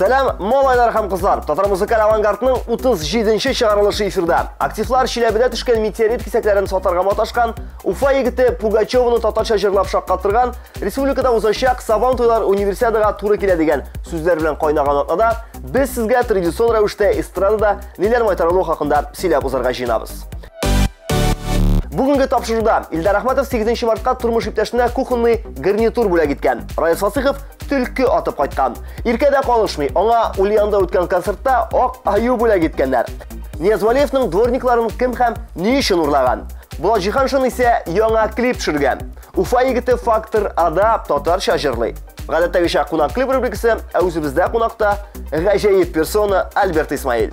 Сәлам, малайлар һәм кызлар. Татар музыкаль авангардның 37-нче чыгарылышы эфирда. Активлар Чиләбедә төшкән метеорит кисәкләрен сатарга маташкан, Уфа егете Пугачеваны татарча җырлап шаккатырган, республикада узачак Сабан туйлар универсиадага туры килә дигән сүзләр белән кайнаган атнада без сезгә традицион рәвештә эстрадада ниләр майтарылуы хакында сөйләп узарга җыенабыз. Бүгенге тапшыруда Илдар Әхмәтов 8 мартка тормыш иптәшенә кухонный гарнитур бүләк иткән. Раяз Фасыйхов төлке атып кайткан. Иркә дә калышмый, аңа Ульянда үткән концертта ак аю бүләк иткәннәр. Нияз Вәлиевның дворникларын кем һәм ни өчен урлаган? Булат Җиһаншин исә яңа клип төшергән. Уфа егете Фактор Ада татарча җырлый. Гадәттәгечә кунак клип рубрикасы, ә үзебездә кунакта гаҗәеп персона Альберт Исмаил.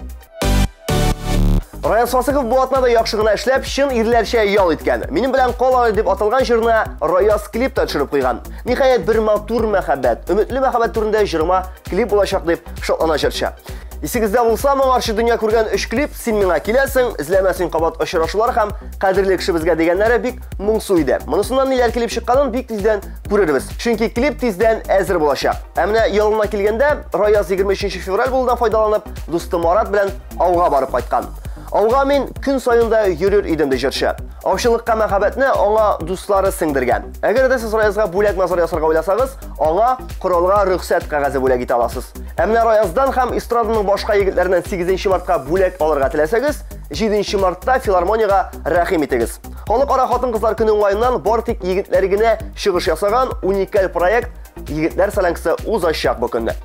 Раяз Фасыйхов бу атнада яхшы гына эшләп, чын ирләрчә ял иткән. Минем белән кал әле дип аталган җырына Раяз клип та төшереп куйган. Ниһаять, бер матур мәхәббәт, өметле мәхәббәт турында җырыма клип булачак дип шатлана җырчы. Исегездә булса, моңарчы дөнья күргән 3 клип «Син миңа киләсең», «Эзләмә син кабат очрашулар» һәм «Кадерле кешебезгә» дигәннәре бик моңсу иде. Монысыннан ниләр килеп чыкканын бик тиздән күрербез. Чөнки клип тиздән әзер булачак. Ә менә ялына килгәндә, Раяз 23 февраль булудан файдаланып, дусты Марат белән ауга барып кайткан. Ауга мин көн саен да йөрер идем, ди җырчы. Аучылыкка мәхәббәтне аңа дуслары сеңдергән. Әгәр дә сез Раязга бүләк мазар ясарга уйласагыз, аңа коралга рөхсәт кәгазе бүләк итә аласыз. Ә менә Раяздан һәм эстраданың башка егетләреннән 8 мартка бүләк алырга теләсәгез, 7 мартта филармониягә рәхим итегез. Халыкара хатын-кызлар көне уңаеннан бар тик егетләр генә чыгыш ясаган уникаль проект Егетләр солянкасы узачак бу көнне.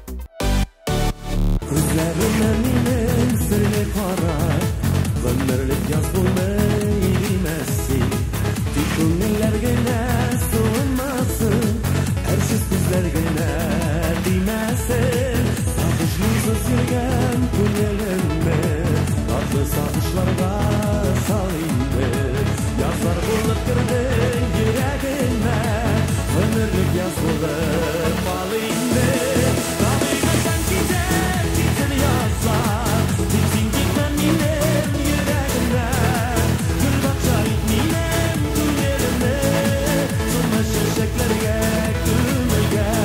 Күзләренә минем серле карап, гомерлек яз булмый димәссең. Тик күңелләр генә суынмасын, әрсез күзләр генә тимәсен. Сагыш моңсыз йөргән күңелемне татлы сагышларга сал инде. Язлар булып кердең йөрәгемә, гомерлек яз булып ал инде. Табигатьтән китеп китер язлар, тик син китмә минем йөрәгемнән. Гөл бакча ит минем күңелемне, сулмас чәчәкләргә күмелгән.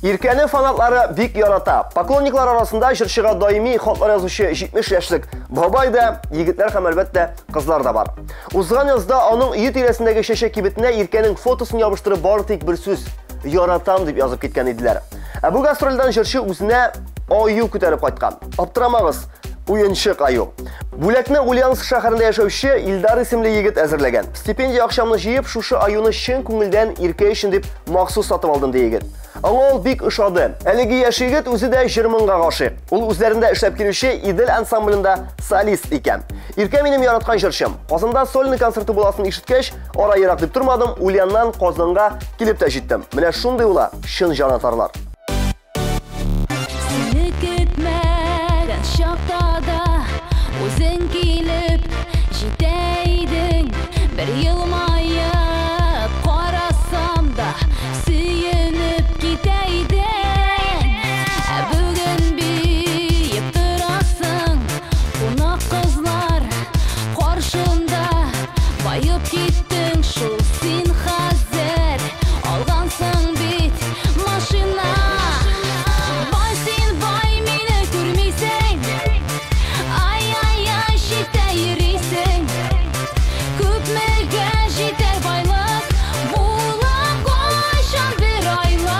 Иркәне фанатлары бик ярата. Поклонниклар арасында җырчыга даими хатлар язучы 70 яшьлек бабай да, егетләр һәм әлбәттә кызлар да бар. Узган язда аның өе тирәсендәге чәчәк кибетенә Иркәнең фотосын ябыштырып бары тик бер сүз «Яратам» дип язып киткән иделәр. Ә бу гастрольдән җырчы үзенә аю күтәреп кайткан. Аптырамагыз, уенчык аю. Бүләкне Ульяновск шәһәрендә яшәүче Илдар исемле егет әзерләгән. Стипендия акчамны җыеп, шушы аюны чын күңелдән Иркә өчен дип махсус сатып алдым, ди егет. Аңа ул бик ошады. Әлеге яшь егет үзе дә җыр-моңга гашыйк. Ул үзләрендә эшләп килүче Идел ансамблендә солист икән. Иркә минем яраткан җырчым. Казанда сольный концерты буласын ишеткәч, ара ерак дип тормадым, Ульяннан Казанга килеп тә җиттем. Менә шундый була чын җанатарлар. Сине көтмәгән чакта да үзең килеп җитә идең. Бер елмаеп карасам да сөенеп китә идең. Ә бүген биеп торасың кунак кызлар каршында. Баеп киттең шул син хәзер, алгансың бит машина. Бай син, бай, мине күрмисең. Ай-ай-ай, читтә йөрисең. Күпмегә җитәр байлык, була кайчан бер айлык.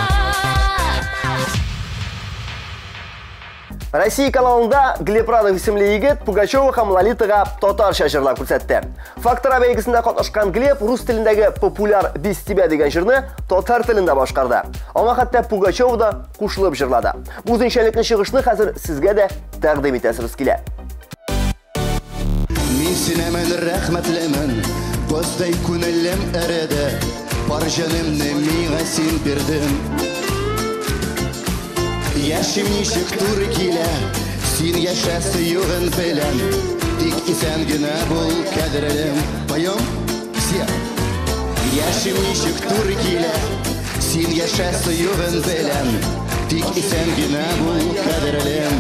Россия каналында Глеб Радов исемле егет Пугачева һәм Лолитага татарча җырлап күрсәтте. Фактор бәйгесендә катнашкан Глеб рус телендәге популяр «Без тебя» дигән җырны татар телендә башкарды. Аңа хәтта Пугачева да кушылып җырлады. Бу үзенчәлекле чыгышны хәзер сезгә дә тәкъдим итәсебез килә. Мин синемен рәхмәтлемен, боздай күңелем эреде, бар җанымны миңа син бирдең. Яшим ничек туры килә, син яшәсе югын беләм. Тик исән генә бул, кадерлем. Поем? Все. Яшим ничек туры килә, син яшәсе югын беләм. Тик исән генә бул, кадерлем.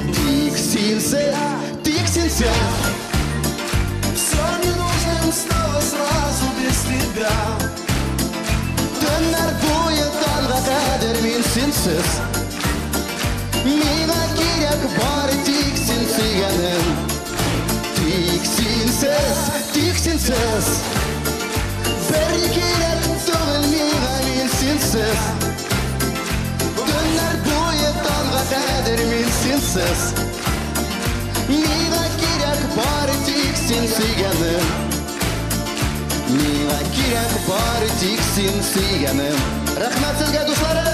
Тик синсез, тик синсез. Все ненужным стало сразу без тебя. Төннәр синсез. Миңа кирәк бары тик син сөйгәнем. Тик синсез, тик синсез. Бер кирәк түгел миңа мин синсез. Көннәр буе таңга кадәр мин синсез. Миңа кирәк бары тик син сөйгәнем. Миңа кирәк бары тик син сөйгәнем. Рәхмәт сезгә, дусларым!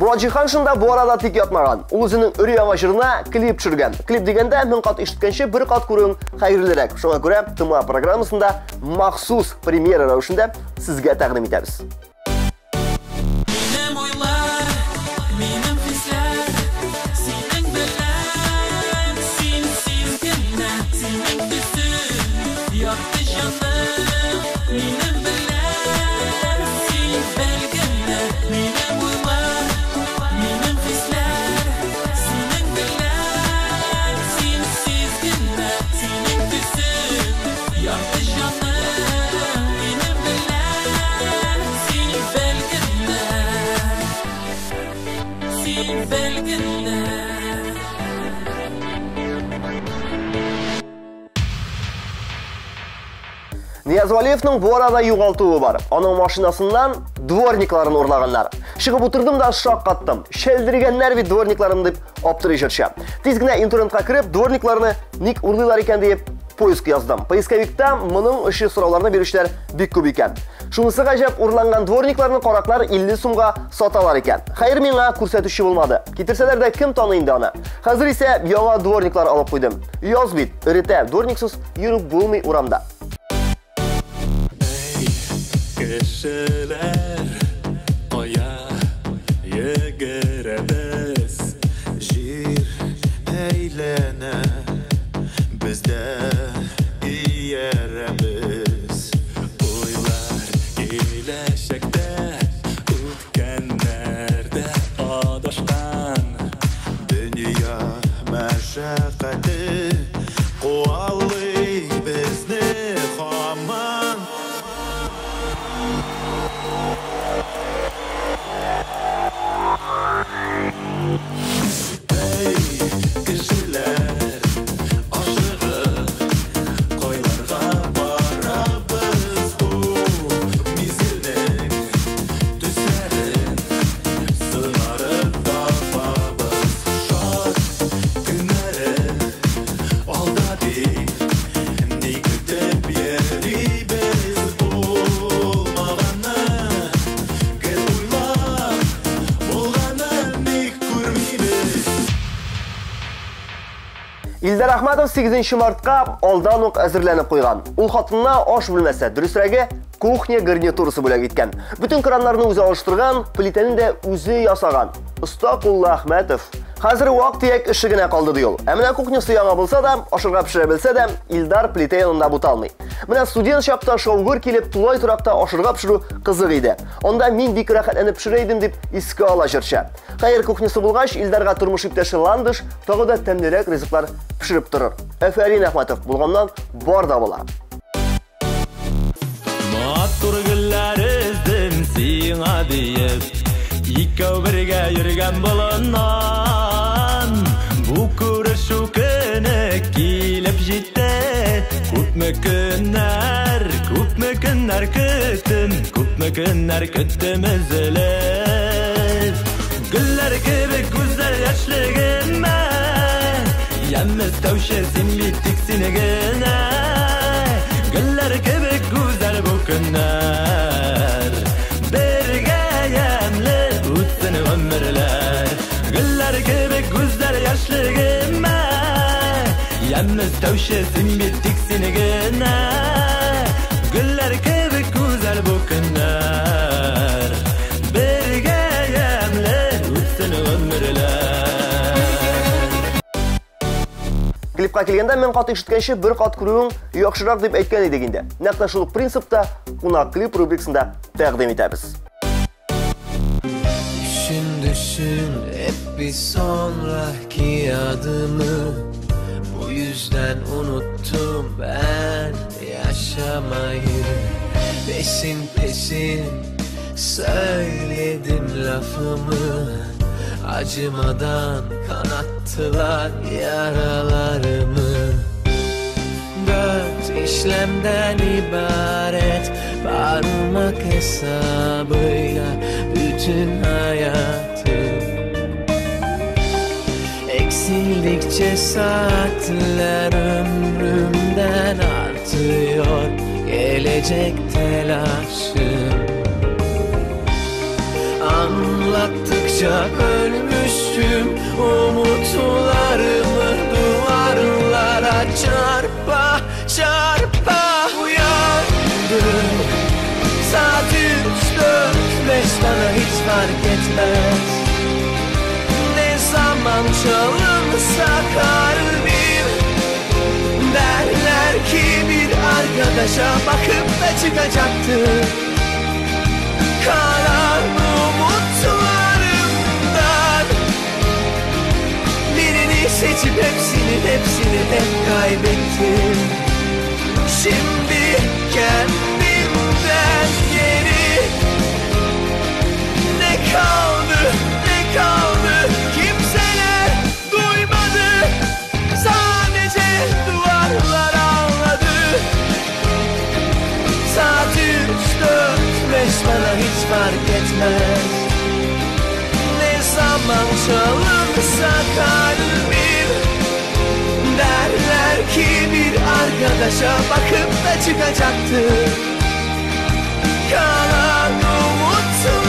Булат Җиһаншин да бу арада тик ятмаган. Ул үзенең өр-яңа җырына клип төшергән. Клип дигәндә мең кат ишеткәнче бер кат күрүең хәерлерәк. Шуңа күрә ТМА программасында махсус премьера рәвешендә сезгә тәкъдим итәбез. Минем уйлар, минем хисләр, синең белән, синсез генә, синең төсең, якты җаным, минем белән, син бел генә, минем уйлар, минем хисләр, синең белән, синсез генә, синең төсең, якты җаным, минем белән, син бел генә, син бел генә. Нияз Вәлиевның бу арада югалтуы бар. Аның машинасыннан дворникларын урлаганнар. Чыгып утырдым да шаккаттым. Шәлдергәннәр бит дворникларын дип аптырый җырчы. Тиз генә интернетка кереп, дворникларны ник урлыйлар икән дип поиск яздым. Поисковикта моның өчен сорауларны бирүчеләр бик күп икән. Шунысы гаҗәп, урланган дворникларны караклар 50 сумга саталар икән. Хәер, миңа күрсәтүче булмады. Китерсәләр дә кем таный инде аны? Хәзер исә яңа дворниклар алып куйдым. Яз бит, эретә, дворниксыз йөреп булмый урамда. Кешеләр кая йөгерәбез? Җир әйләнә, без дә иярәбез. Уйлар киләчәктә, үткәннәрдә адашкан. Дөнья мәшәкате куалый безне һаман. Эй, кешеләр, ашыгып, кайларга барабыз? Бу мизгелнең төсләрен сыңарып табабыз. Шат көннәре алда дип, ни көтеп йөрибез? Булмаганны гел уйлап, булганын ник күрмибез? Илдар Әхмәтов 8 мартка алдан ук әзерләнеп куйган. Ул хатынына аш бүлмәсе, дөресрәге, кухня гарнитурасы бүләк иткән. Бөтен краннарны үзе алыштырган, плитәне дә үзе ясаган. Оста куллы Әхмәтов. Хәзер вак-төяк эше генә калды ди ул. Ә менә кухнясы яңа булса да, ашырга пешерә белсә дә, Илдар плитә янында буталмый. Менә студент чакта шаугыр килеп, тулай торакта ашырга пешерү кызык иде. Анда мин бик рәхәтләнеп пешерә идем дип искә ала җырчы. Хәер, кухнясы булгач, Илдарга тормыш иптәше Ландыш тагы да тәмлерәк ризыклар пешереп торыр. Әфәрин, Әхмәтов, булганнан бар да була. Матур гөлләр өздем сиңа диеп, икәү бергә йөргән болыннан. Бу күрешү көне килеп җитте. Күпме көннәр, күпме көннәр көттем, күпме көннәр көттем өзелеп. Гөлләр кебек гүзәл яшьлегемә, ямь өстәүче син бит тик син генә. Гөлләр кебек гүзәл бу көннәр, бергә ямьле үтсен гомерләр. Гөлләр кебек гүзәл яшьлегемә, ямь өстәүче син бит тик син генә. Гөлләр кебек гүзәл бу көннәр, бергә ямьле үтсен гомерләр. Клипка килгәндә мең кат ишеткәнче бер кат күрүең яхшырак дип әйткән идек инде. Нәкъ менә шул ук принципта кунак клип рубрикасында тәкъдим итәбез. Düşün, düşün hep bir sonraki adımı. Bu yüzden unuttum ben yaşamayı. Peşin peşin Söyledim lafımı, acımadan kanattılar yaralarımı. 4 işlemden ibaret parmak hesabıyla bütün hayatım. Eksildikçe saatler ömrümden artıyor gelecek telaşım. Anlattıkça ölmüşüm umutlarımı duvarlara çarpa çarpa uyandım. Saat 3, 4, 5 bana hiç fark etmez. Ne zaman çalınsa kalbim, derler ki bir arkadaşa bakıp da çıkacaktı. Kalan umutlarımdan birini seçip hepsini hepsini hep kaybettim. Şimdi kendimden geri ne kaldı, ne kaldı, kimseler duymadı, sadece duvarlar ağladı. Saat 3, 4, 5 bana hiç fark etmez. Ne zaman çalınsa kalbim, derler ki bir arkadaşa bakıp da çıkacaktı. Kalan umutlarımdan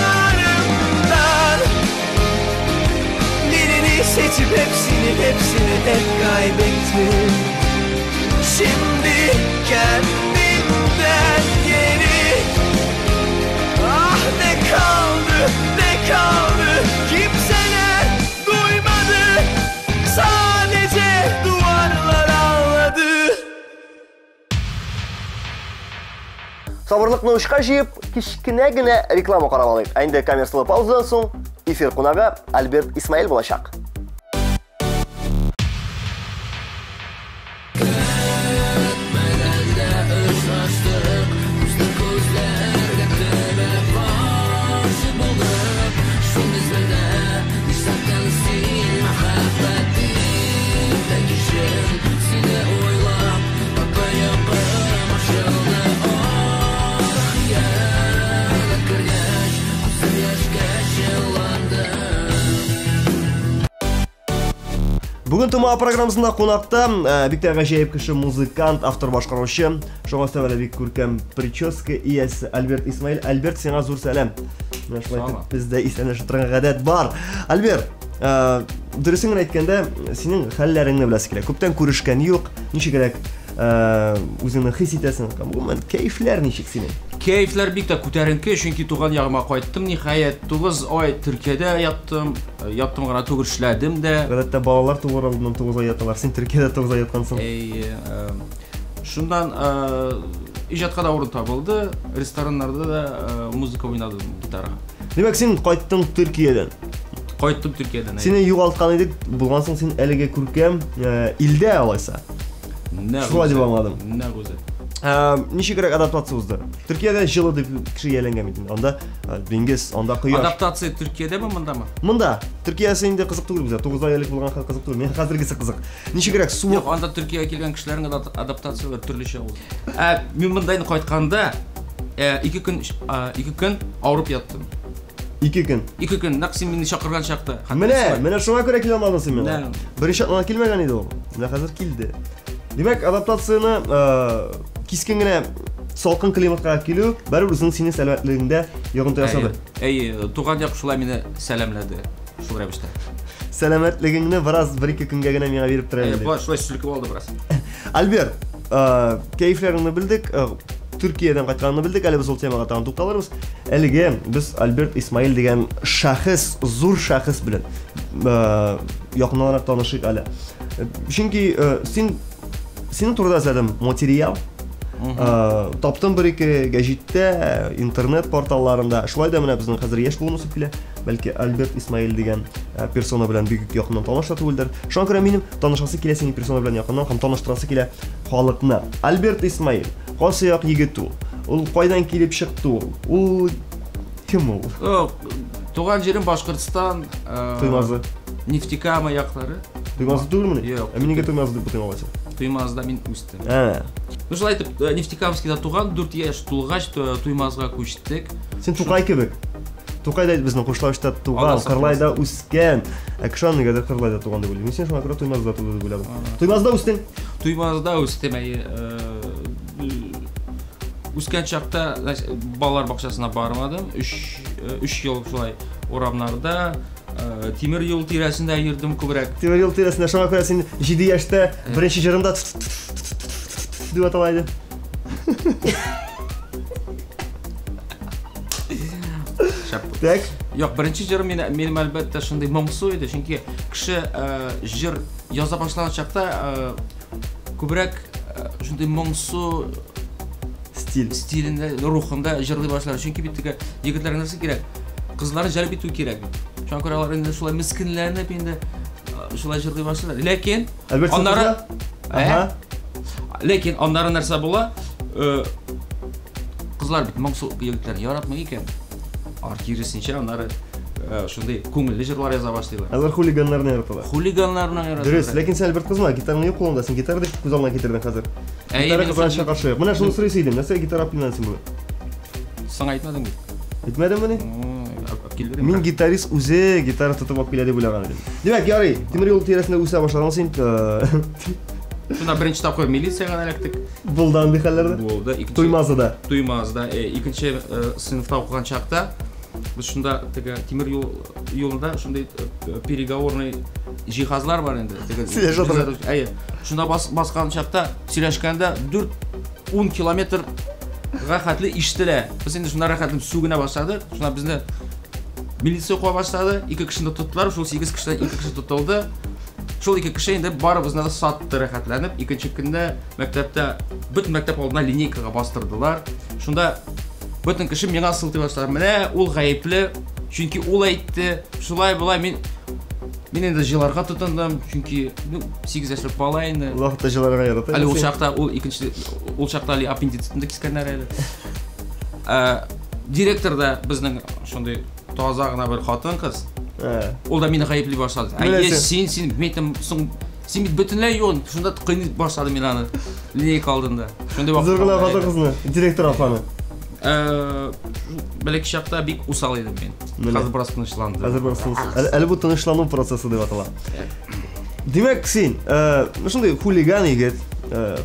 birini seçip hepsini hepsini hep kaybettim. Şimdi kendimden geri, ah ne kaldı, ne kaldı, kimseler duymadı, sadece duvarlar ağladı. Сабырлыкны учка җыеп, кечкенә генә реклама карап алыйк. Ә инде коммерциялы паузадан соң эфир кунагы Альберт Исмаил булачак. Бүген Тома программасында кунакта бик тә гаҗәеп кеше, музыкант, автор, башкаручы, шуңа өстәмә бик күркәм прическа иясе Альберт Исмаил. Альберт, сиңа зур сәлам. Менә шулай итеп бездә исәнләшеп торган гадәт бар. Альберт, дөресен генә әйткәндә, синең хәлләреңне беләсе килә. Күптән күрешкән юк, ничегрәк үзеңне хис итәсең? Гомумән, кәефләр ничек синең? Кәефләр бик тә күтәренке, чөнки туган ягыма кайттым. Ниһаять, 9 ай Төркиядә яттым. Яттым гына түгел, эшләдем дә. Гадәттә балалар туган алдыннан 9 ай яталар. Син Төркиядә 9 ай яткансың. Әй, шуннан иҗатка да урын табылды. Рестораннарда да музыка уйнадым, гитара. Димәк, син кайттың Төркиядән. Кайттым Төркиядән. Сине югалткан идек, булгансың син әлеге күркәм илдә алайса. Шулай дип аңладым. Нәкъ үзе. Ничегрәк адаптация узды? Төркиядә җылы дип кеше ияләнгән бит инде. Анда диңгез, анда кояш. Адаптация Төркиядәме, мондамы? Монда. Төркиясе инде кызык түгел безгә. 9 ай элек булган хәл кызык түгел. Миңа хәзергесе кызык. Ничегрәк суык? Юк, анда Төркиягә килгән кешеләрнең адаптацияләре төрлечә узды. Мин монда инде кайтканда 2 көн, 2 көн авырып яттым. 2 көн. 2 көн, нәкъ син мине чакырган чакта. Менә, менә шуңа күрә килә алмадың син миңа. Беренче атнада килмәгән иде ул. Менә хәзер килде. Димәк, адаптацияне кискен генә салкын климатка килү барыбер үзеңнең синең сәламәтлегеңдә йогынты ясады. Әйе, туган як шулай мине сәламләде. Шул рәвештә. Сәламәтлегеңне бераз бер-ике көнгә генә миңа биреп тора инде. Әйе, шулай селкеп алды бераз. Альберт, кәефләреңне белдек, Төркиядән кайтканыңны белдек, әле без ул темага тагын тукталырбыз. Әлегә без Альберт Исмаил дигән шәхес, зур шәхес белән якыннанрак танышыйк әле. Чөнки син синең турыда эзләдем материал. Таптым бер-ике гәҗиттә, интернет порталларында. Шулай да менә безнең хәзер яшь буын үсеп килә. Бәлки Альберт Исмаил дигән персона белән бик үк якыннан таныш та түгелдер. Шуңа күрә минем танышасы килә синең персона белән якыннан һәм таныштырасы килә халыкны. Альберт Исмаил, кайсы як егет ул? Ул кайдан килеп чыкты ул? Ул Кем ул? Туган җирем Башкортстан. Туймазы. Нефтекама яклары. Туймазы түгелмени? Юк. Ә мин нигә Туймазы дип бутыйм алайса? Туймазыда мин үстем. Ә. Ну шулай итеп, Нефтекамскида туган, 4 яшь тулгач Туймазга күчтек. Син Тукай кебек. Тукай да безнең Кушлавычта туган, Кырлайда үскән. Ә кеше аны нигәдер Кырлайда туган дип уйлый. Мин син шуңа күрә Туймазыда туды дип уйладым. Туймазыда үстең? Туймазыда үстем, әйе. Үскән чакта балалар бакчасына бармадым. 3 ел шулай урамнарда, тимер юл тирәсендә йөрдем күбрәк. Тимер юл тирәсендә, шуңа күрә син 7 яшьтә беренче җырыңда дип атала иде. Шәп. Так. Юк, беренче җырым минем әлбәттә шундый моңсу иде, чөнки кеше җыр яза башлаган чакта күбрәк шундый моңсу стиль стилендә, рухында җырлый башлар. Чөнки бит теге егетләргә нәрсә кирәк? Кызларны җәлеп итү кирәк бит. Шуңа күрә алар инде шулай мескенләнеп инде шулай җырлый башлыйлар. Ләкин аннары Ага. Ләкин аннары нәрсә була? Кызлар бит моңсу егетләрне яратмый икән. Алар киресенчә аннары шундый күңелле җырлар яза башлыйлар. Алар хулиганнарны яраталар. Хулиганнарны яраталар. Дөрес, ләкин син Альберт кызма, гитараң юк кулыңда, син гитара дип күз алдына китердең хәзер. Гитара кызганычка каршы. Менә шуны сорыйсы идем, нәрсә гитара алып килмәдең син бүген? Соң әйтмәдең бит. Әйтмәдеммени? Мин гитарист үзе гитара тотып алып килә дип уйлаган идем. Димәк, ярый, тимер юл тирәсендә үсә башладың син. Шунда беренче тапкыр милициягә эләктек. Булды андый хәлләрдә? Булды. Икенче Туймазыда. Туймазыда. Икенче сыйныфта укыган чакта без шунда теге тимер юл юлында шундый переговорный җиһазлар бар инде. Теге Сөйләшә торган. Әйе. Шунда баскан чакта сөйләшкәндә 4-10 километрга хәтле ишетелә. Без инде шунда рәхәтләнеп сүгенә башладык. Шунда безне милиция куа башлады. 2 кешене тоттылар, шул 8 кешедән 2 кеше тотылды. Шул 2 кеше инде барыбызны да сатты рәхәтләнеп. Икенче көндә мәктәптә бөтен мәктәп алдына линейкага бастырдылар. Шунда бөтен кеше миңа сылтый башлады. Менә ул гаепле, чөнки ул әйтте. Шулай болай мин инде җыларга тотындым, чөнки, ну, 8 яшьлек бала инде. Ул вакытта җыларга ярата. Әле ул чакта ул икенче, ул чакта әле аппендицитны кискәннәр әле. Директор да безнең шундый таза гына бер хатын-кыз. Ул да мине гаепли башлады. Әйе, син, мин әйтәм, соң, син бит бөтенләй юк, шунда кыйный башлады мин аны линейка алдында. Шундый вакыт. Зур гына хатын-кызны, директор апаны. Бәләкәй чакта бик усал идем мин. Хәзер бераз тынычландым. Хәзер бераз тынычландым. Әле бу тынычлану процессы дип атала. Димәк, син, шундый хулиган егет,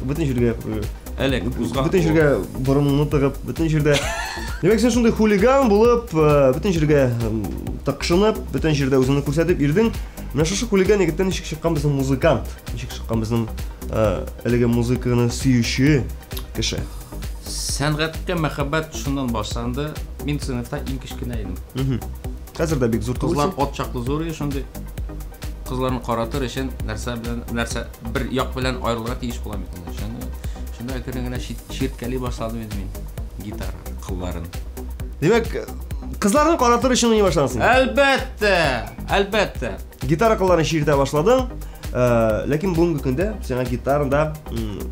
бөтен җиргә Әле узган. Бөтен җиргә борыныңны тыгып, бөтен җирдә. Димәк, син шундый хулиган булып, бөтен җиргә тыкшынып, бөтен җирдә үзеңне күрсәтеп йөрдең. Менә шушы хулиган егеттән ничек чыккан безнең музыкант? Ничек чыккан безнең әлеге музыканы сөюче кеше? Сәнгатькә мәхәббәт шуннан башланды. Мин сыйныфта иң кечкенә идем. Хәзер дә бик зур Кызлар ат чаклы зур иде шундый. Кызларны каратыр өчен нәрсә белән, нәрсә бер як белән аерылырга тиеш була бит инде. Шунда әкрен генә чирткәли башладым инде мин гитара кылларын. Димәк, кызларны каратыр өчен уйный башладың син? Әлбәттә, әлбәттә. Гитара кылларын чиртә башладың. Ләкин бүгенге көндә сиңа гитарада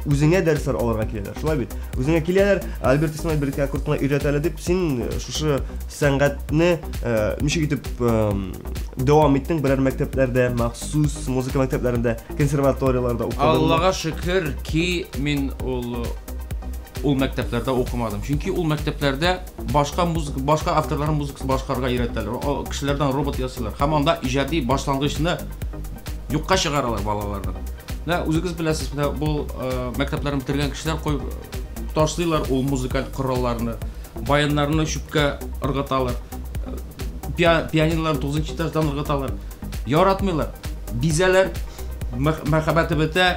үзеңә дәресләр алырга киләләр. Шулай бит? Үзеңә киләләр, Альберт Исмаил бер ике аккорд кына өйрәт әле дип, син шушы сәнгатьне ничек итеп дәвам иттең берәр мәктәпләрдә, махсус музыка мәктәпләрендә, консерваторияләрдә укыдыңмы? Аллага шөкер ки, мин ул мәктәпләрдә укымадым. Чөнки ул мәктәпләрдә башка музыка, башка авторларның музыкасын башкарырга өйрәтәләр. О, кешеләрдән робот ясыйлар. Һәм анда иҗади башлангычны юкка чыгаралар балалардан. Менә үзегез беләсез, менә бу мәктәпләрне бетергән кешеләр куй ташлыйлар ул музыкаль коралларны, баяннарны чүпкә ыргыталар, пианиноларны 9 этаждан ыргыталар. Яратмыйлар, бизәләр, мәхәббәте бетә,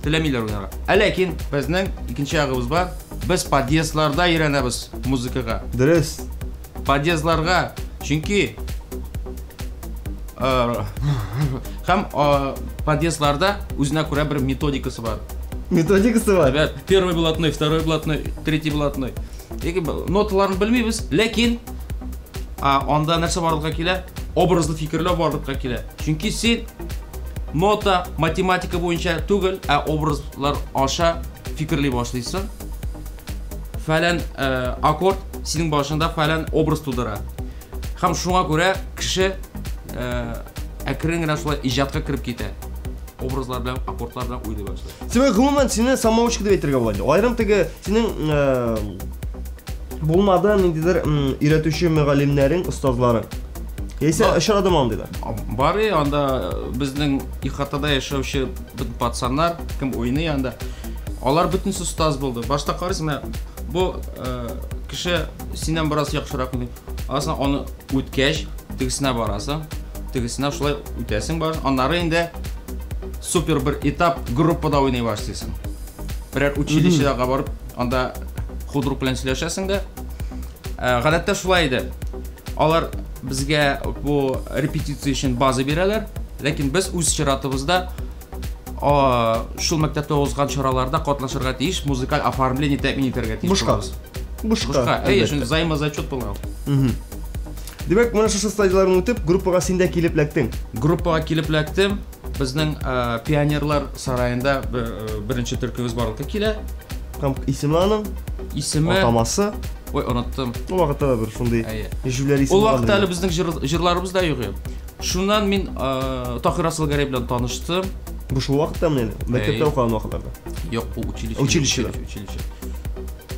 теләмиләр уйнарга. Ә ләкин безнең икенче ягыбыз бар. Без подъездларда өйрәнәбез музыкага. Дөрес. Подъездларга, чөнки һәм подъездларда үзенә күрә бер методикасы бар. Методикасы бар? Ребят, первый блатной, второй блатной, третий блатной. Яки ноталарны белмибез, ләкин анда нәрсә барлыкка килә? Образлы фикерләү барлыкка килә. Чөнки син нота, математика буенча түгел, ә образлар аша фикерли башлыйсың. Фәлән аккорд синең башында фәлән образ тудыра. Һәм шуңа күрә кеше әкрен генә шулай иҗатка кереп китә. Образлар белән, аккордлар белән уйлый башлый. Сиңа гомумән сине самоучка дип әйтергә була инде. Аерым теге синең булмады ниндидер өйрәтүче мөгаллимнәрең, остазларың. Яисә очрадымы андыйлар? Бар анда безнең ихатада яшәүче бөтен пацаннар, кем уйный анда. Алар бөтенесе остаз булды. Башта карыйсың, менә бу кеше синнән бераз яхшырак уйный. Аласың аны үткәч, тегесенә барасың, тегесенә шулай үтәсең бар. Аннары инде супер бер этап группада уйный башлыйсың. Берәр училищега барып, анда худрук белән сөйләшәсең дә. Гадәттә шулай иде. Алар безгә бу репетиция өчен база бирәләр, ләкин без үз чиратыбызда шул мәктәптә узган чараларда катнашырга тиеш, музыкаль оформление тәэмин итәргә тиеш. Бушка. Бушка. Әйе, шундый взаимозачет була. Димәк, менә шушы стадияләрне үтеп, группага син дә килеп эләктең. Группага килеп эләктем. Безнең пионерлар сараенда беренче төркемебез барлыкка килә. Һәм исеме аның? Исеме? Атамасы? Ой, оныттым. Ул вакытта да бер шундый җүләр исем. Ул вакытта әле безнең җырларыбыз да юк иде. Шуннан мин Таһир Асылгәрәй белән таныштым. Бу шул вакыттамы әле? Мәктәптә укыган вакытларда? Юк, бу училище. Училище. Училище.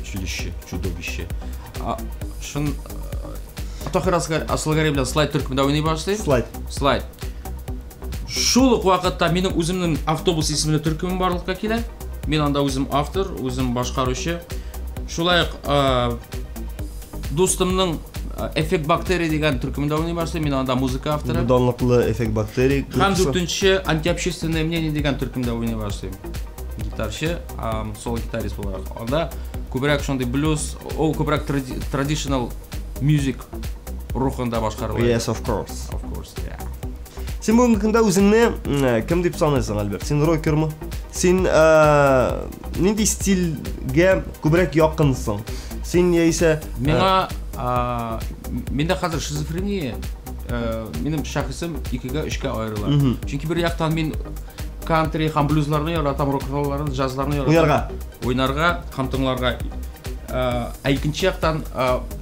Училище, чудовище. Шун Таһир Асылгәрәй белән слайд төркемендә уйный башлый. Слайд. Слайд. Шул ук вакытта минем үземнең автобус исемле төркемем барлыкка килә. Мин анда үзем автор, үзем башкаручы. Шулай ук дустымның Эффект бактерий дигән төркемендә уйный башлыйм. Мин анда музыка авторы. Данлыклы Эффект бактерий. Һәм дүртенче Антиобщественное мнение дигән төркемдә уйный башлыйм. Гитарчы, соло-гитарист буларак. Анда күбрәк шундый блюз, ул күбрәк traditional music рухында башкарыла. Yes, of course. Of course, yeah. Син бүгенге көндә үзеңне кем дип саныйсың, Альберт? Син рокермы? Син нинди стильгә күбрәк якынсың? Син яисә миңа миндә хәзер шизофрения, минем шәхесем икегә, өчкә аерыла. Чөнки бер яктан мин кантри һәм блюзларны яратам, рок-н-ролларны, джазларны яратам. Уйнарга. Уйнарга һәм тыңларга. Ә икенче яктан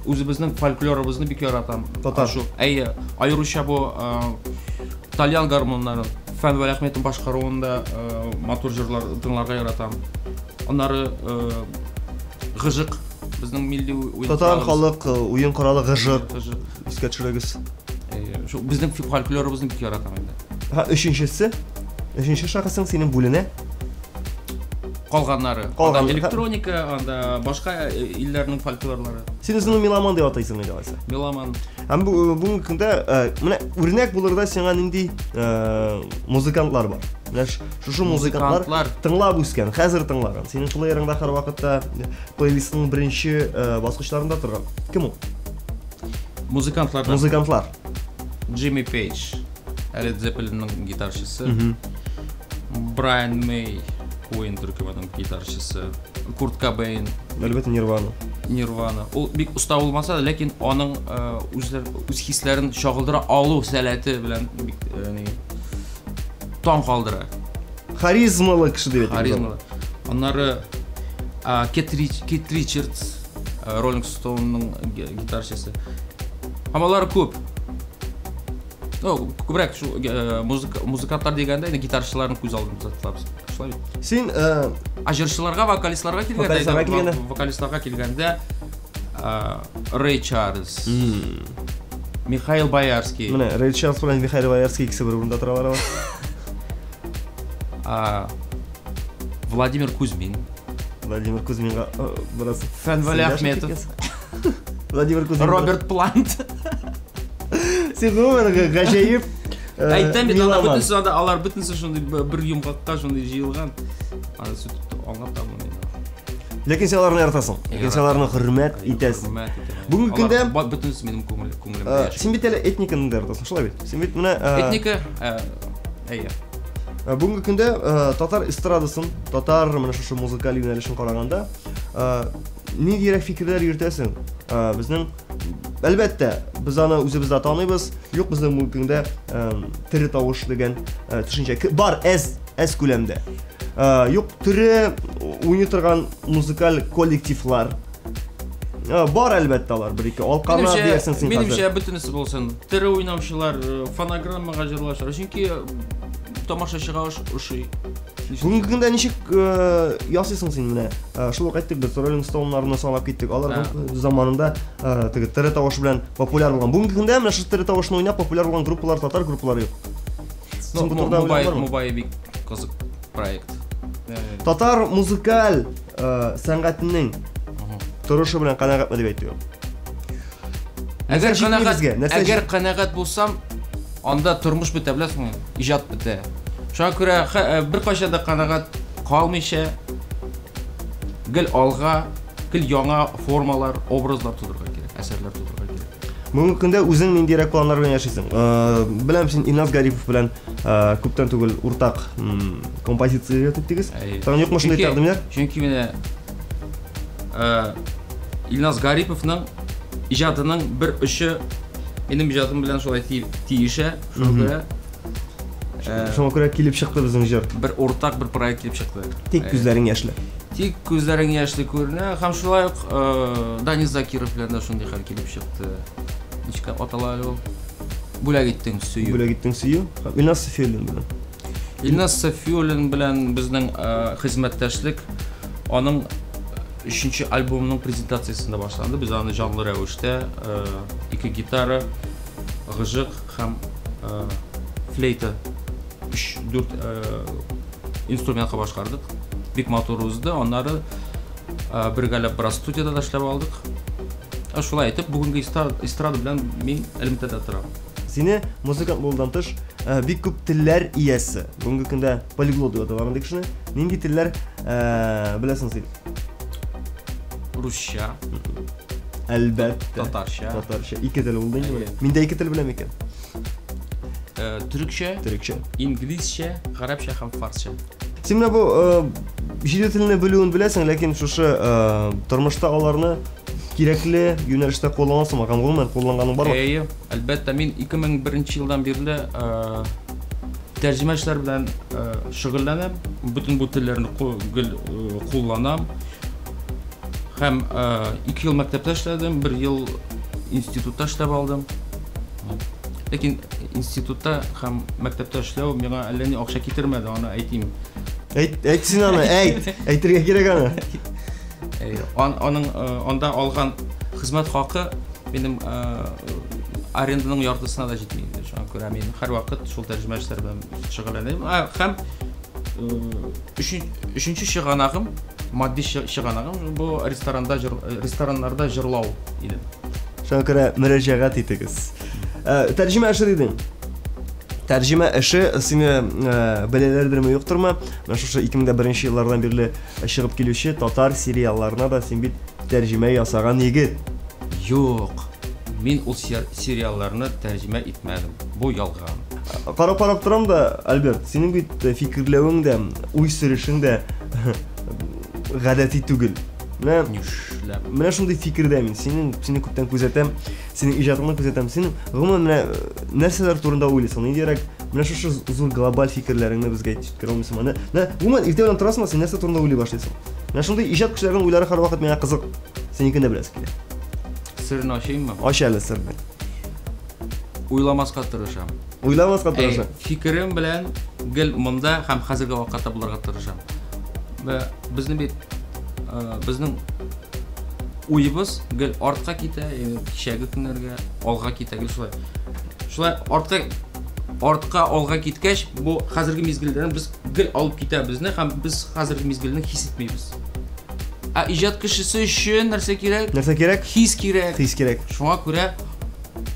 үзебезнең фольклорыбызны бик яратам. Татар. Әйе, аеруча бу тальян гармоннарын, Фән Вәлиәхмәтнең башкаруында матур җырлар тыңларга яратам. Аннары гыжык, безнең милли уен. Татар халык уен коралы гыжык. Искә төшерегез. Әйе, шул безнең фольклорыбызны бик яратам инде. Һә, өченчесе, өченче шәхесең синең бүленә. Калганнары. Анда электроника, анда башка илләрнең фольклорлары. Син үзеңне меломан дип атыйсың инде алайса. Меломан. Һәм бүгенге көндә менә үрнәк булырдай сиңа нинди музыкантлар бар? Менә шушы музыкантлар тыңлап үскән, хәзер тыңлаган. Синең плеерыңда һәрвакытта плейлистның беренче баскычларында торган. Кем ул? Музыкантлар. Музыкантлар. Джимми Пейдж, Led Zeppelin'ның гитарчысы. Брайан Мэй, Queen төркеменең гитарчысы, Курт Кобейн. Әлбәттә, Нирвана. Нирвана. Ул бик оста булмаса да, ләкин аның үз хисләрен чагылдыра алу сәләте белән бик таң калдыра. Харизмалы кеше дип әйтик. Харизмалы. Аннары Кит Ричардс, Роллинг Стоунның гитарчысы. Һәм алар күп. Ну, күбрәк шул музыкантлар дигәндә инде гитарчыларны күз алдында тотабыз. Шулай бит. Син, А җырчыларга, вокалистларга килгәндә, вокалистларга килгәндә, Рэй Чарльз, Михаил Боярский. Менә Рэй Чарльз белән Михаил Боярский икесе бер урында торалар алар. Владимир Кузьмин. Владимир Кузьминга бераз Фән Вәлиәхметов. Владимир Кузьмин. Роберт Плант. Син гомумән гаҗәеп Әйтәм бит, алар бөтенесе анда, алар бөтенесе шундый бер йомгакка шундый җыелган. Аны сүтеп аңлап та булмый. Ләкин син аларны яратасың. Ләкин син аларны хөрмәт итәсең. Хөрмәт итәм. Бүгенге көндә бөтенесе минем күңелемдә яши. Син бит әле этниканы да яратасың, шулай бит? Син бит менә этника, әйе. Бүгенге көндә татар эстрадасын, татар менә шушы музыкаль юнәлешен караганда, ниндирәк фикерләр йөртәсең? Безнең әлбәттә, без аны үзебез дә таныйбыз. Юк, безнең бүгенге көндә тере тавыш дигән төшенчә бар, әз күләмдә. Юк, тере уйный торган музыкаль коллективлар. Бар әлбәттә алар бер ике. Алканы диярсең син хәзер. Минемчә бөтенесе булсын. Тере уйнаучылар, фонограммага җырлаучылар. Чөнки тамашачыга ошый. Бүгенге көндә ничек ясыйсың син менә? Шул ук әйттек без Rolling Stone'ларны санап киттек. Алар заманында теге тере тавыш белән популяр булган. Бүгенге көндә менә шул тере тавышны уйнап популяр булган группалар, татар группалары юк. Ну, Мубай, Мубай бик кызык проект. Татар музыкаль сәнгатенең торышы белән канәгатьме дип әйтү. Әгәр канәгать, әгәр канәгать булсам, анда тормыш бетә, беләсеңме? Иҗат бетә. Шуңа күрә беркайчан да канәгать калмыйча гел алга, гел яңа формалар, образлар тудырырга кирәк, әсәрләр тудырырга кирәк. Бүгенге көндә үзең ниндирәк планнар белән яшисең? Беләм, син Илназ Гарипов белән күптән түгел уртак композиция иҗат иттегез. Тагын юкмы шундый тәкъдимнәр? Чөнки менә Илназ Гариповның иҗатының бер очы минем иҗатым белән шулай тиешә, шуңа күрә Шуңа күрә килеп чыкты безнең җыр. Бер уртак бер проект килеп чыкты. Тик күзләрең яшьле. Тик күзләрең яшьле күренә һәм шулай ук Данис Закиров белән дә шундый хәл килеп чыкты. Ничек атала әле ул? Бүләк иттең сөю. Бүләк иттең сөю. Илназ Сафиуллин белән. Илназ Сафиуллин белән безнең хезмәттәшлек аның өченче альбомының презентациясендә башланды. Без аны җанлы рәвештә ике гитара, гыжык һәм флейта 3-4 инструментка башкардык. Бик матур узды. Аннары бергәләп бераз студияда да эшләп алдык. Шулай итеп, бүгенге эстрада белән мин элемтәдә торам. Сине музыкант булудан тыш, бик күп телләр иясе. Бүгенге көндә полиглот дип аталган андый кешене. Нинди телләр беләсең син? Русча. Әлбәттә. Татарча. Татарча. Ике тел булды инде менә. Мин дә ике тел беләм икән. Төрекчә, төрекчә, инглизчә, гарәпчә һәм фарсча. Син менә бу җиде телне белүен беләсең, ләкин шушы тормышта аларны кирәкле юнәлештә кулланасыңмы һәм гомумән кулланганың бармы? Әйе, әлбәттә, мин 2001 елдан бирле тәрҗемә эшләре белән шөгыльләнәм. Бөтен бу телләрне гел кулланам. Һәм 2 ел мәктәптә эшләдем, 1 ел институтта эшләп алдым. Ләкин институтта һәм мәктәптә эшләү миңа әллә ни акча китермәде, аны әйтим. Әйт, әйт син аны, әйт. Әйтергә кирәк аны. Аның анда алган хезмәт хакы минем аренданың яртысына да җитми иде. Шуңа күрә мин һәрвакыт шул тәрҗемә эшләре белән шөгыльләнәм. Һәм өченче чыганагым, матди чыганагым бу ресторанда рестораннарда җырлау иде. Шуңа күрә мөрәҗәгать итегез. Тәрҗемә эше дидең. Тәрҗемә эше сине беләләрдерме, юктырмы? Менә шушы 2001 еллардан бирле чыгып килүче татар сериалларына да син бит тәрҗемә ясаган егет. Юк, мин ул сериалларны тәрҗемә итмәдем. Бу ялган. Карап-карап торам да, Альберт, синең бит фикерләвең дә, уй сөрешең дә гадәти түгел. Менә Нишләп? Менә шундый фикердә мин. Синең сине күптән күзәтәм, синең иҗатыңны күзәтәм. Син гомумән менә нәрсәләр турында уйлыйсың? Ниндирәк менә шушы зур глобаль фикерләреңне безгә җиткерә алмыйсыңмы? Менә, менә гомумән иртә белән торасың да, син нәрсә турында уйлый башлыйсың? Менә шундый иҗат кешеләренең уйлары һәрвакыт миңа кызык. Синекен дә беләсе килә. Серен ачыйммы? Ач әле серне. Уйламаска тырышам. Уйламаска тырышам. Фикерем белән гел монда һәм хәзерге вакытта булырга тырышам. Безнең бит безнең уебыз гел артка китә, кичәге көннәргә, алга китә, гел шулай. Шулай артка артка алга киткәч, бу хәзерге мизгелдән без гел алып китә безне һәм без хәзерге мизгелне хис итмибез. Ә иҗат кешесе өчен нәрсә кирәк? Нәрсә кирәк? Хис кирәк. Хис кирәк. Шуңа күрә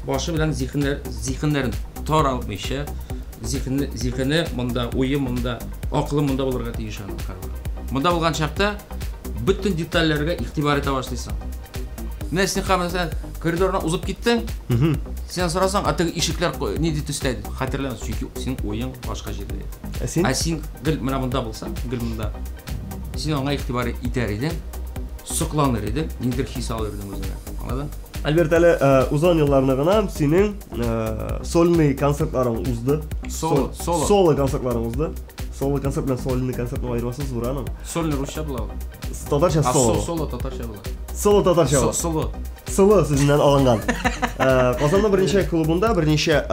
башы белән зиһеннәр, зиһеннәрен таралмыйча, зиһене, зиһене монда, уе монда, акылы монда булырга тиеш аның һәрвакыт. Монда булган чакта бөтен детальләргә игътибар итә башлыйсың. Менә син хәзер мәсәлән коридордан узып киттең. Син сорасаң, а теге ишекләр нинди төстә иде? Хәтерләмәс, чөнки синең уең башка җирдә иде. Ә син? Ә син гел менә монда булсаң, гел монда. Син аңа игътибар итәр идең, сокланыр идең, ниндидер хис алыр идең үзеңә. Аңладың? Альберт, әле узган елларны гына синең сольный концертларың узды. Соло, соло. Соло концертларың узды. Соло концерт белән сольный концертның аермасы зур аның. Сольный русча була ул. Татарча соло. Соло татарча була. Соло татарча була. Соло. Соло сүзеннән алынган. Казанның берничә клубында, берничә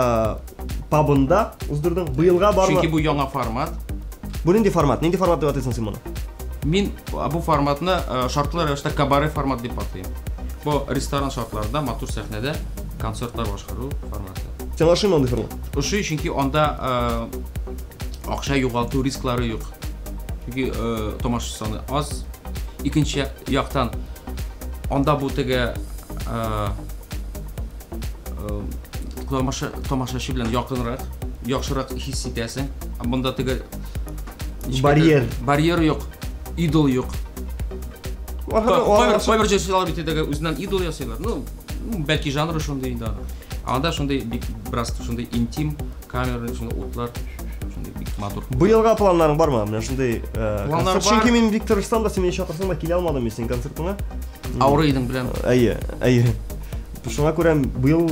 пабында уздырдың. Быелга бармы? Чөнки бу яңа формат. Бу нинди формат? Нинди формат дип атыйсың син моны? Мин бу форматны шартлы рәвештә кабаре формат дип атыйм. Бу ресторан шартларында, матур сәхнәдә концертлар башкару форматы. Сиңа ошыймы андый формат? Ошый, чөнки анда акча югалту рисклары юк. Чөнки тамашачы саны аз. Икенче яктан анда бу теге тамашачы белән якынрак, яхшырак хис итәсең. Монда теге барьер. Барьер юк, идол юк. Кайбер җырчылар бит теге үзеннән идол ясыйлар. Ну, бәлки жанры шундый инде. Анда шундый бик бераз шундый интим камера, шундый утлар, шундый бик матур. Быелга планнарың бармы? Менә шундый концерт. Чөнки мин бик тырышсам да, син мине чакырсаң да килә алмадым мин синең концертыңа. Авырый идең беләм. Әйе, әйе. Шуңа күрә быел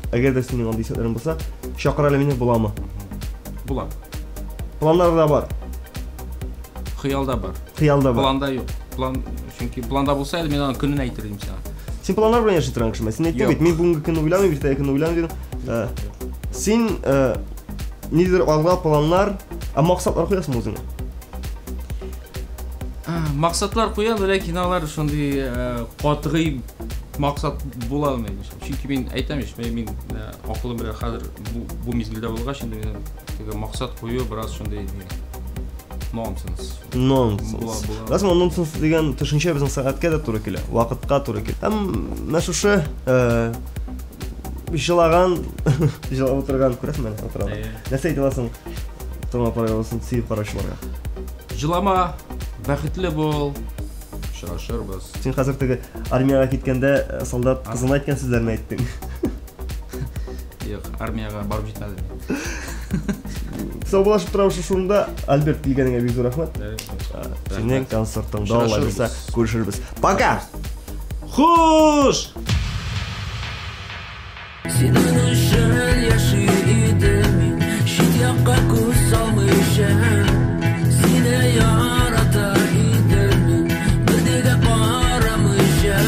әгәр дә синең андый исәпләрең булса, чакыр әле мине, буламы? Була. Планнар да бар. Хыял да бар. Хыял да бар. Планда юк. План, чөнки планда булса әле мин аның көнен әйтер идем сиңа. Син планнар белән яши торган кешеме? Син әйттең бит, мин бүгенге көнне уйламыйм, иртәге көнне уйламыйм дидең. Син ниндидер алга планнар, ә максатлар куясыңмы үзеңә? Максатлар куям, ләкин алар шундый катгый максат була алмый. Чөнки мин әйтәм ич, мин акылым белән хәзер бу мизгелдә булгач, инде минем теге максат кую бераз шундый нонсенс. Нонсенс. Расмы нонсенс дигән төшенчә безнең сәгатькә дә туры килә, вакытка туры килә. Һәм менә шушы җылаган, җылап утырган, күрәсеңме, менә утырган. Нәрсә әйтә аласың Торна программасын сөеп караучыларга? Җылама, бәхетле бул, очрашырбыз. Син хәзер теге армиягә киткәндә солдат кызына әйткән сүзләрне әйттең. Юк, армиягә барып җитмәдем. Саубуллашып торабыз шушы урында. Альберт, килгәнеңә бик зур рәхмәт. Синең концертыңда Алла бирсә күрешербез. Пока! Хуш! Синең өчен яши идем мин, чит якка күз салмыйча. Сине ярата идем мин, бернигә карамыйча.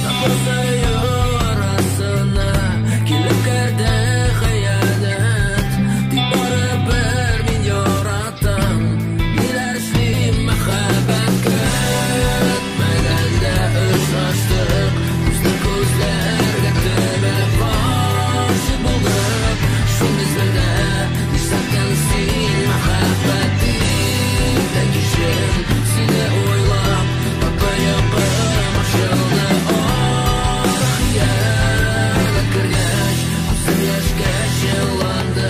Тапырсаю арасына килеп керде хыянәт. Тик барыбер мин яратам, ниләр эшлим мәхәббәт көтмәгәндә очраштык. Күзне күзләргә төбәп гашыйк булдык. Шул мизгелдә нишләттең син мәхәббәт иртә кичен сине уйлап татлы йокым ачылды. Ах, хыянәт кергәч, күзем яшькә чыланды.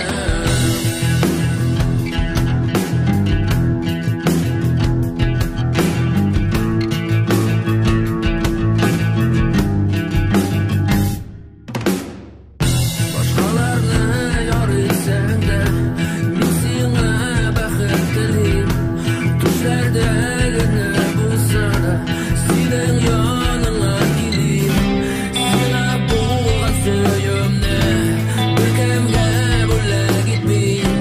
Башкаларны яр итсәң дә, мин сиңа бәхет телим. Төшләрдә генә булса да, синең яныңа килим. Сиңа булган сөюемне беркемгә бүләк итмим.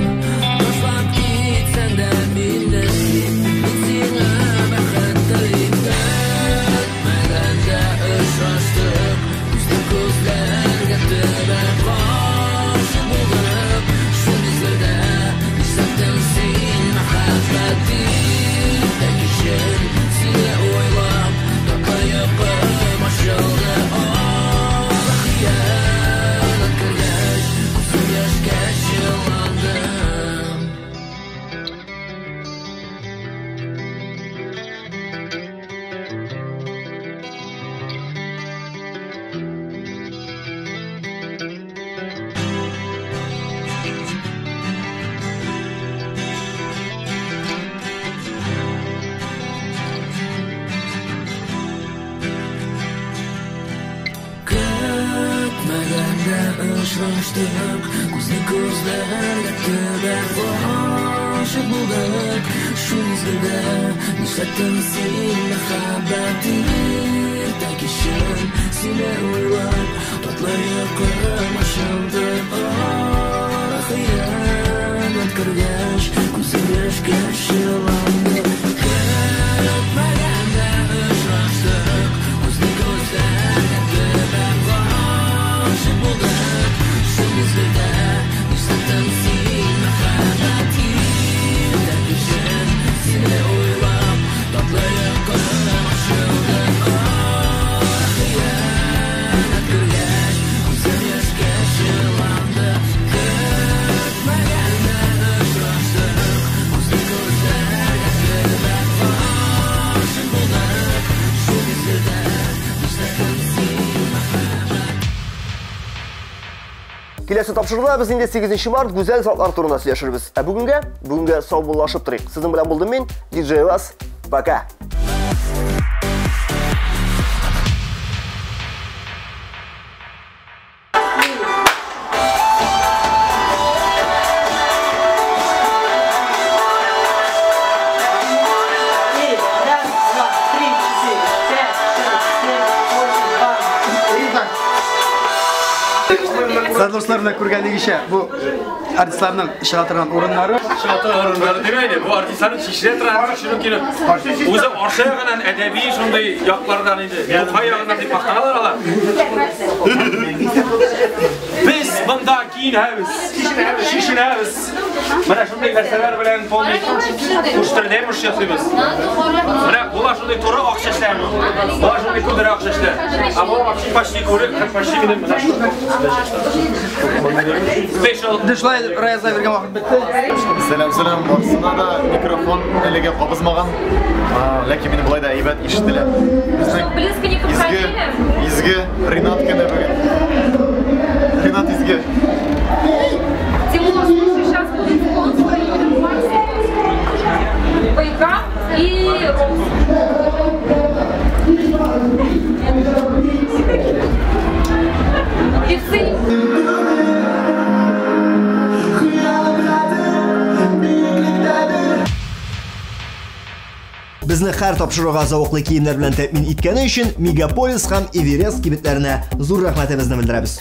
Ташлап китсәң дә мине, мин сиңа бәхет телим. Көтмәгәндә очраштык, күзне күзләргә төбәп гашыйк булдык. Шул мизгелдә нишләттең син мәхәббәт иртә кичен сине уйлап татлы йокым ачылды. Ах, хыянәт кергәч, күзем яшькә чыланды. Көтмәгәндә очраштык, күзне күзләргә төбәп гашыйк булдык. Шул мизгелдә нишләттең син мәхәббәт иртә кичен сине уйлап татлы йокым ачылды. Ах, хыянәт кергәч, Киләсе тапшыруда без инде 8 март гүзәл затлар турында сөйләшербез. Ә бүгенгә саубуллашып торыйк. Сезнең белән булдым мин, DJ Вас. Пока. Дуслар белән күргәнегезчә, бу артистларның чыга торган урыннары. Чыга торган урыннары димәйде, бу артистларның чишелә торган чөнки үзе Арча ягыннан әдәби шундый яклардан инде. Тукай ягыннан дип мактаналар алар. Без монда киенәбез, чишенәбез. Менә шундый нәрсәләр белән полный куштырдемыш ясыйбыз. Менә була шундый туры ак чәчләр. Була шундый күбрәк ак чәчләр. Ә бу вообще почти күрек, почти минем менә шул. Special. Шулай Раязга биргән вакыт бетте. Сәлам, сәлам, барысына да микрофон әлегә кабызмаган. Ләкин мине болай да әйбәт ишетелә. Безнең изге Ринат кенә бүген. Ринат изге. Тимур, слушай, сейчас будет спонсор, Байка и Роуз. Певцы. Безне һәр тапшыруга зәвыклы киемнәр белән тәэмин иткәне өчен Мегаполис һәм Эверест кибетләренә зур рәхмәтебезне белдерәбез.